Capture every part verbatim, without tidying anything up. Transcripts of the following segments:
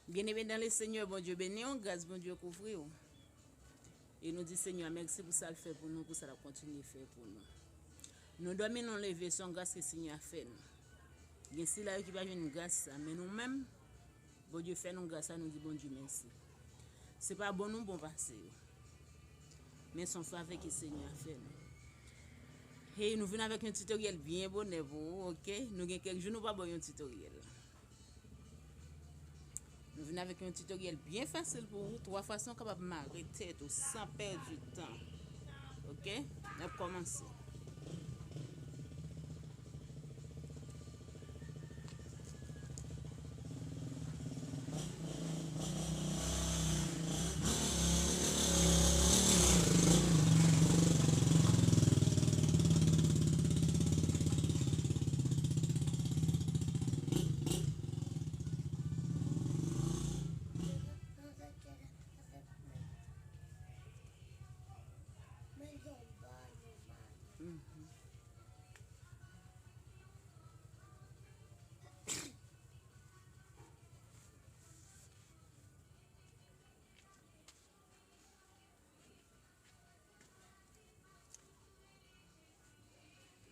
Bien-aimé dans le Seigneur, Bondye beni w, gras Bondye kouvri w. E nou di Senyè a mèsi pou sa l fè pou nou, pou sa l ap kontinye fè pou nou. Nou dòmi, nou leve, se yon gras ke Senyè a fè nou. Gen sila yo ki pa jwenn gras sa, men nou menm, Bondye fè nou gras sa, nou di Bondye mèsi. Se pa bon nou bon pase yo. Men se yon favè ke Senyè a fè nou. Hey, nou vin avèk yon tutoriel byen bonè pou ou, oke? Nou gen kèk jou nou pa ba w yon tutoriel. Nou vin avèk yon tutoriel byen fasil pou ou, twa fason w kapab mare tèt ou san pèdi tan. Oke? N ap kòmanse.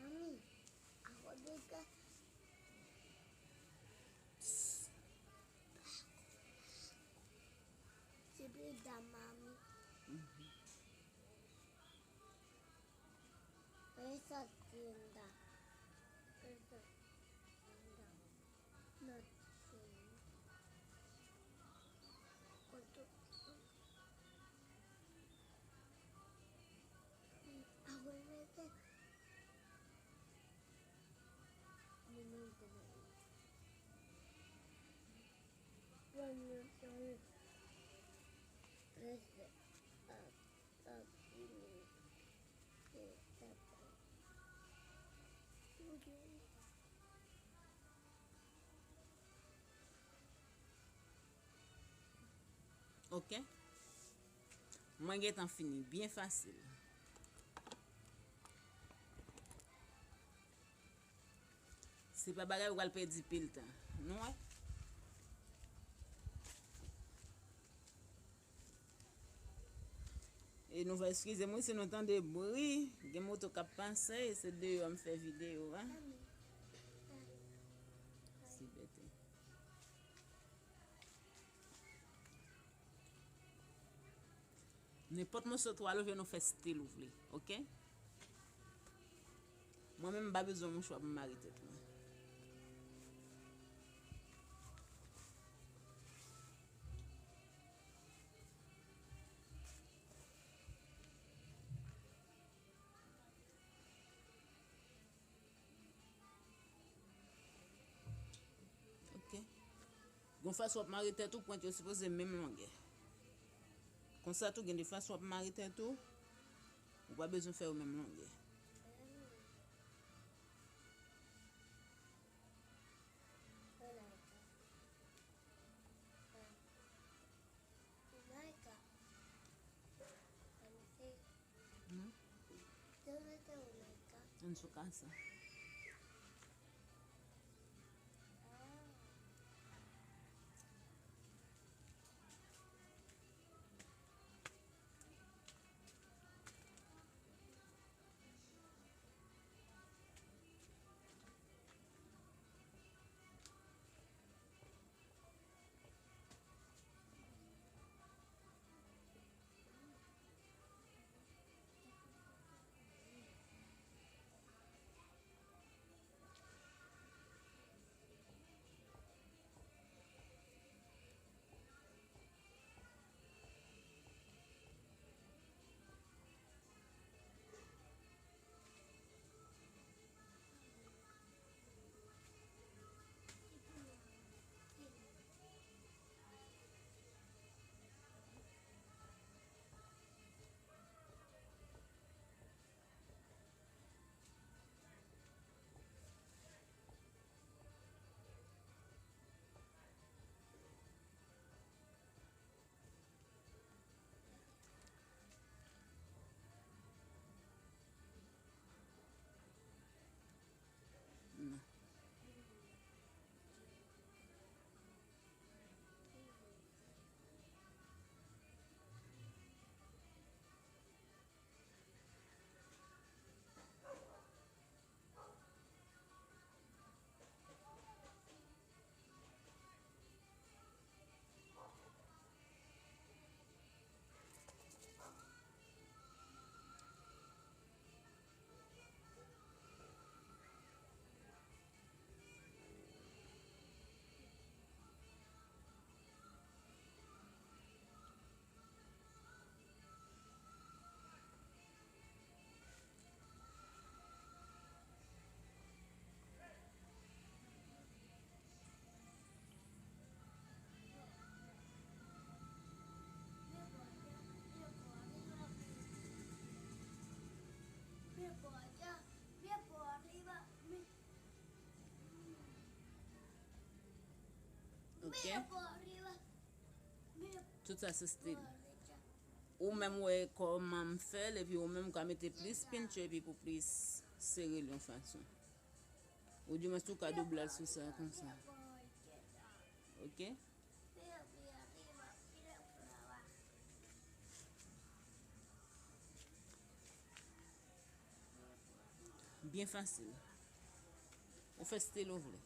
Mami, ako dega. Sipi da mami. Esa tienda. Esa tienda. Nothing. Koto. Abuelete. Ok. Mwen gentan fini. Byen fasil. Se pa bagay ou pral pèdi pil tan. Nou wè. E nou va eskize m wi si nou tande bri. Gen moto k ap pase, e se deyò m fè videyo a. Si bete. Nenpòt moso twal ou vle, nou fè stil ou vle, oke? Mwen menm, m pa bezwen mouchwa pou m mare tèt mwen. Ok. Gon fason w ap mare tèt ou, pwent yo sipoze menm longè. Konsa tou, gen de fason w ap mare tèt ou, ou pa bezwen fè yo menm longè. Ann sou ka sa. Ok? Tout sa se stil. Ou menm wè kòman m fè l, epi ou menm ka mete plis pinture epi pou plis sere l yon fason. Ou di mwen tou ka double l sou sa konsa. Ok? Byen fasil. Ou fè stil ou vle.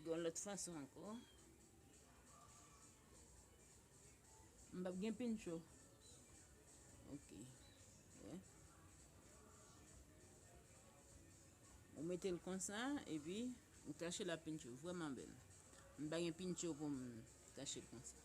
Gen yon lòt fason ankò. M p ap gen pincho. Ok. Wè. Ou mete l konsa, epi ou tache l ak pincho. Vrèman bèl. M pa gen pincho pou m tache l konsa.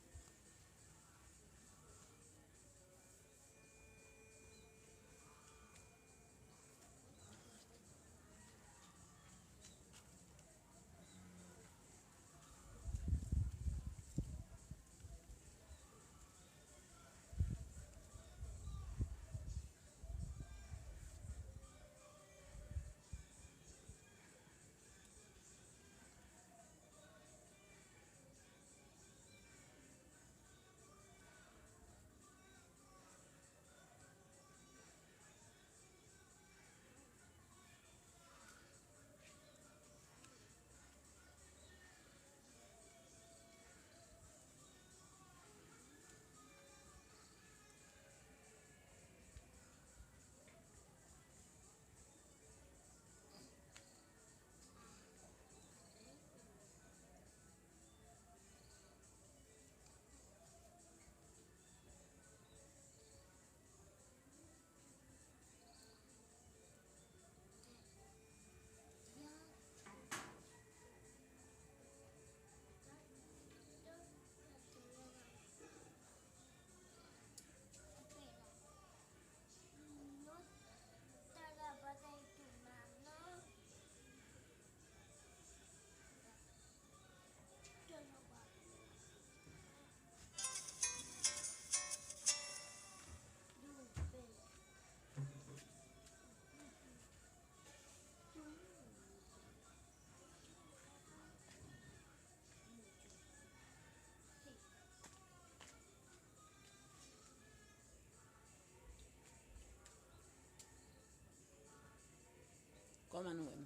Kòman nou wè m?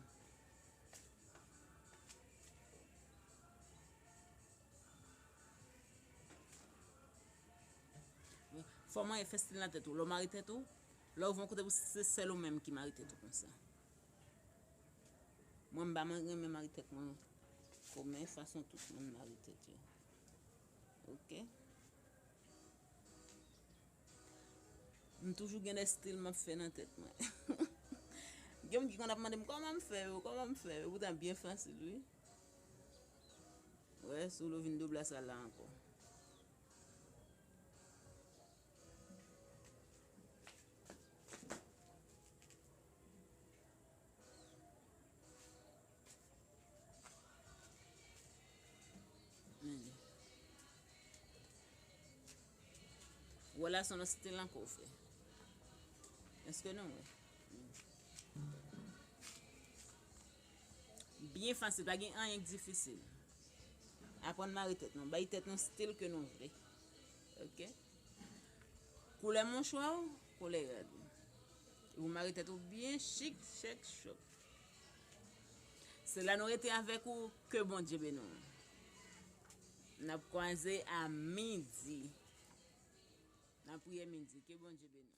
Fò w mare fè stil nan tèt ou. Lè w mare tèt ou, lè w rive yon kote pou se sèl ou menm ki mare tèt ou konsa. Mwen, m pa mwen renmen mare tèt mwen kòm fason tout moun mare tèt yo. Ok? M toujou gen de stil m ap fè nan tèt mwen. Gen moun ki konn ap mande m kòman m fè yo, kòman m fè yo. Poutan byen fasil, wi. Wè, si w vle w vin double sa la ankò. Men li. Wè la, se yon stil ankò w fè. Èske nou wè? Byen fasil, pa gen anyen k difisil. Aprann mare tèt nou. Bay tèt nou stil ke nou vle. Ok? Koulè mouchwa w, koulè rad ou. Ou mare tèt ou byen chik, chèk, chòk. Se la nou rete avèk ou, ke Bondye beni w. N ap kwaze a midi. N ap priye midi, ke Bondye beni w.